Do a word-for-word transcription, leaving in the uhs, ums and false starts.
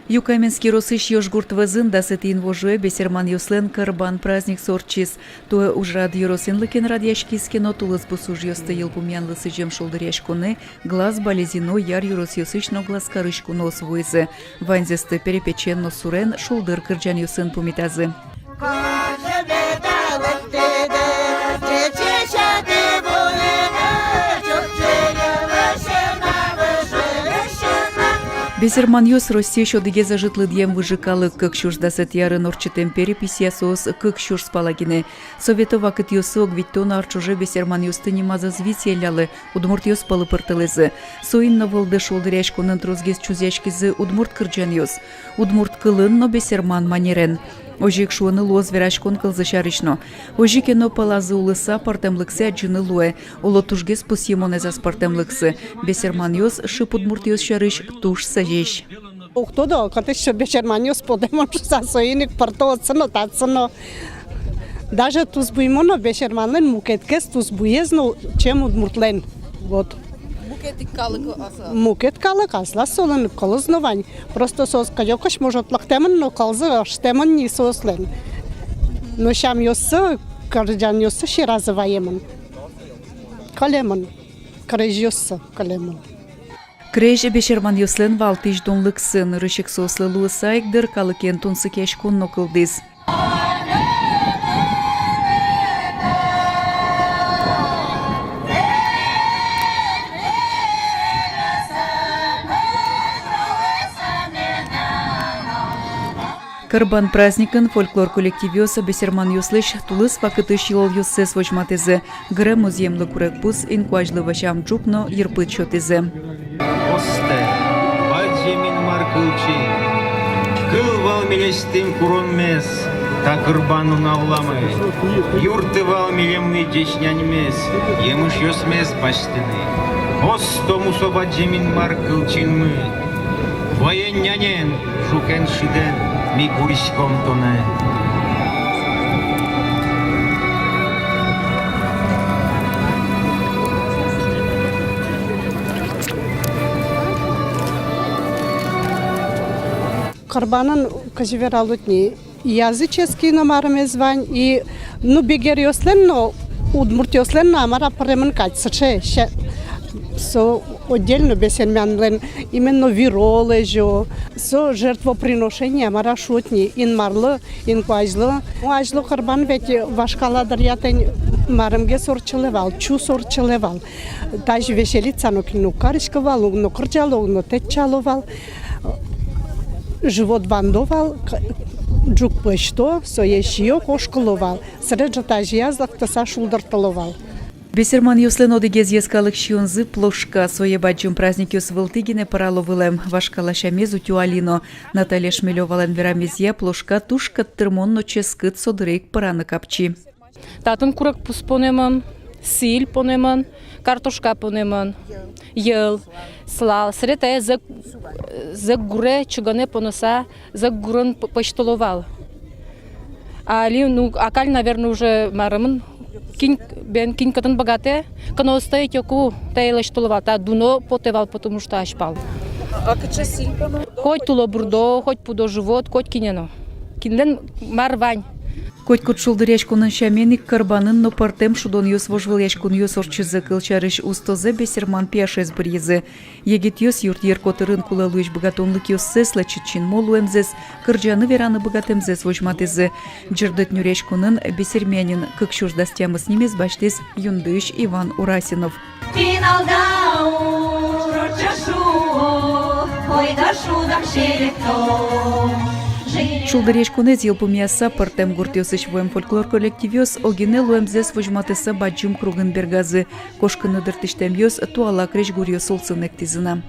Юкаменск ёросысь Ёжгурт вӧзын дасэтӥ инвожое бесерманъёслэн Кырбан праздниксы ортчиз. Туэ ужрад ёрос инлыкен радъяськиз ке но, тулыс бусы ужъёсты йылпумъянлы сӥзем шулдыръяськонэ Глаз, Балезино, Яр ёросъёсысь но Глаз карысь куноос вуизы. Ваньзэсты перепечен но сурен, шулдыр кырӟанъёсын пумитазы. Бесерманъёс Россиысь одӥгез ӧжыт лыдъем выжы калык. Кык сюрс дасэтӥ арын ортчытэм переписья соос кык сюрс пала гинэ. Совето вакытъёсы ог витьтон ар ӵоже бесерманъёсты нимаз ӧз висъяллялэ, удмуртъёс пӧлы пыртылӥзы. Соин но вылды шулдыръяськонын тросгес чузъяськизы удмурт кырӟанъёс. Удмурт кылын но бесерман манерен. Озьы ик шуыны луоз вераськон кылзы сярысь но. Озьы ке но, пӧлазы улыса, пӧртэмлыксэ адӟыны луэ. Оло, тужгес пусйымонэз аспӧртэмлыксы. Бесерманъёс шып удмуртъёс сярысь туж сэзесь. Уг тодо, кытысь со бесерманъёс потэмын шуса, соин ик пырто отсы но, татсы но. Даже тусбуймы но бесерманлэн мукетгес тусбуез но, чем удмуртлэн. Вот. Мукет ик калык аслаз. Мукет калык аслаз, солэн кылыз но вань. Просто соос кыдёкысь, может, лыктэмын но, кылзы ӧжытэмын ни соослэн. Но сямъёссы, кырӟанъёссы сьӧразы ваемын. Кылемын. Крезьёссы кылемын. Крезь бесерманъёслэн валтӥсь дунлыксы. Нырысь ик соослы луыса ик, дыр, калыкен тунсыкъяськон но кылдӥз. Кырбан праздникын фольклор коллективъёс бесерманъёслэсь тулыс вакытысь йылолъёссэс возьматӥзы. Гырем музъемлы курегпуз, инкуазьлы вӧсям ӝук но йырпыд сётӥзы. Осте, бадӟым Инмар кылчин, кыл вал милесьтым куронмес та кырбан нуналламы, юртты вал милемлы ӟеч няньмес, емышъёсмес басьтыны. Осто, мусо бадӟым Инмар кылчинмы, вӧен-нянен, жукен-шыден ми куриськом тонэ. Кырбанын, кызьы вералод ни, языческий но марымез вань, и, ну, бигеръёслэн но, удмуртъёслэн но, а мар-а, пыремын кадь сыӵе, ся-, со отдельно бесерманлэн именно виро лэзё, со жертвоприношение, а мар-а шуод ни, Инмарлы, инкуазьлы. Ну, азьло кырбан ведь вашкала дыръя тӥни марымгес ортчылэ вал, чус ортчылэ вал. Тазьы веселиться нокин но уг кариськы вал, уг но кырӟало, уг но тэтчало вал. Живот вандо вал, к-, ӝук пӧзьто, сое сиё, кошкыло вал. Сыре ӝытазеяз лыктыса шулдыртыло вал. Бесерманъёслэн одӥгез йӧскалык сиёнзы — плошка. Сое бадӟым праздникъёс вылтӥ гинэ пӧрало вылэм. Вашкала сямез утё али но. Наталья Шмелёвалэн верамезъя, плошка туж кӧттырмон но ческыт, со дыре ик пӧраны капчи. Татын курегпуз понэмын, сӥль понэмын, картошка понэмын, йӧл, сылал. Сыре тае зӧк, зӧк гуре чыгыны поныса, зӧк гурын п-, пӧзьтыло вал. А али, ну, а каль, наверно, уже марымын, кин, бен, кин кытын быгатэ, кыноосты ӧтёку тае лэсьтыло вал, та дуно потэ вал, потому что азьпал. А кыӵе сӥль поно? Хоть тылобурдо, хоть пудо-живот, хоть кинэ но. Кинлэн мар вань. Котькуд шулдыръяськонын сямен ик, кырбанын но пӧртэм шудонъёс, вожвылъяськонъёс ортчизы. Кылсярысь, устозэ бесерман пияшез быръизы. Егитъёс юрт-ер котырын кулэ луись быгатонлыкъёссэс, лэчыт синмо луэмзэс, кырӟаны-вераны быгатэмзэс возьматӥзы. Ӟырдыт нюръяськонын «Бесермянин кык сюрс дас тямыс» нимез басьтӥз Юндыысь Иван Урасинов. Пинал даур ӵошуо, ойдо шудам серекто. Шулдыръяськонэз йылпумъяса, пӧртэм гуртъёсысь вуэм фольклор коллективъёс огинэ луэмзэс возьматыса бадӟым кругын бергазы. Кошкыны дыртӥсьтэмъёс туала крезьгуръёс улсын эктӥзы на.